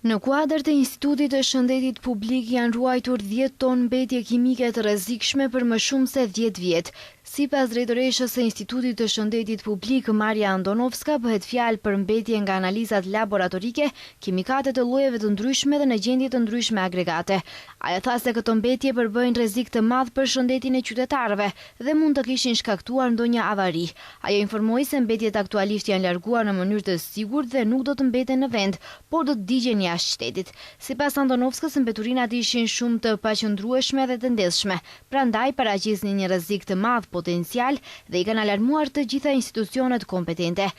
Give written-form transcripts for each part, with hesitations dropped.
Në kuadër të Institutit të Shëndetit Publik janë ruajtur 10 ton mbetje kimike të rrezikshme për më shumë se 10 vjet. Sipas drejtoreshës së Institutit të Shëndetit Publik, Marja Andonovska, bëhet fjalë për mbetje nga analizat laboratorike, kimikate të llojeve të ndryshme dhe në gjendje të ndryshme agregate. Ajo tha se këto mbetje përbëjnë rrezik të madh për shëndetin e qytetarëve dhe mund të kishin shkaktuar ndonjë avari. Ajo informoi se mbetjet aktualisht janë larguar në mënyrë të sigurt dhe nuk do të mbeten në vend, por do të digjen jashtë shtetit. Sipas Andonovskës, mbeturinat ishin shumë të paqëndrueshme dhe të ndezshme, prandaj paraqisnin një rrezik të madh potencial dhe i kanë alarmuar të gjitha institucionet kompetente.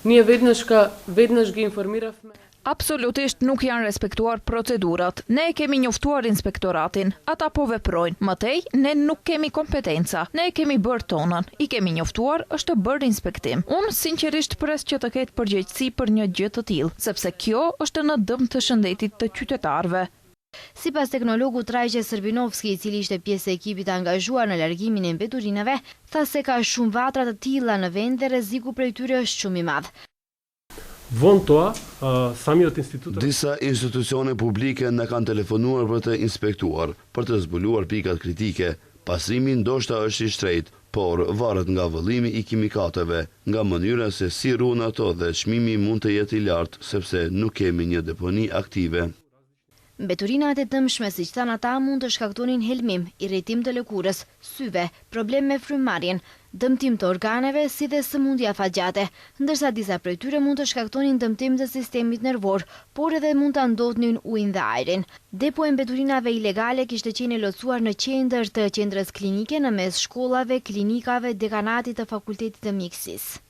Ние веднашка веднаш ги информиравме. Absolutisht nuk janë respektuar procedurat. Ne e kemi njoftuar inspektoratin. Ata po veprojnë. Më tej, ne nuk kemi kompetenca. Ne e kemi bërë tonën. I kemi njoftuar, është bërë inspektim. Unë sinqerisht pres që të ketë përgjegjësi për një gjë të tillë, sepse kjo është në dëm të shëndetit të qytetarëve. Sipas teknologut Trajçe Sërbinovski, i cili ishte pjesë e ekipit të angazhuar në largimin e mbeturinave, tha se ka shumë vatra të tilla në vend dhe rreziku prej tyre është shumë i madh. Вон тоа, самиот институт Disa institucione publike na kanë telefonuar për të inspektuar, për të zbuluar pikat kritike. Pastrimi ndoshta është i shtrenjtë, por varet nga vëllimi i kimikateve, nga mënyra se si ruhen ato dhe çmimi mund të jetë i lartë sepse nuk kemi një deponi aktive. Mbeturinat e dëmshme, siç thanë ata, mund të shkaktonin helmim, irritim të lëkurës, syve, problem me frymëmarrjen, dëmtim të organeve si dhe sëmundje afatgjate, ndërsa disa prej tyre mund të shkaktonin dëmtim të sistemit nervor, por edhe mund ta ndotnin ujin dhe ajrin. Depo e mbeturinave ilegale kishte qenë e locuar në qendër të qendrës klinike në mes shkollave, klinikave, dekanatit të Fakultetit të Mjekësisë.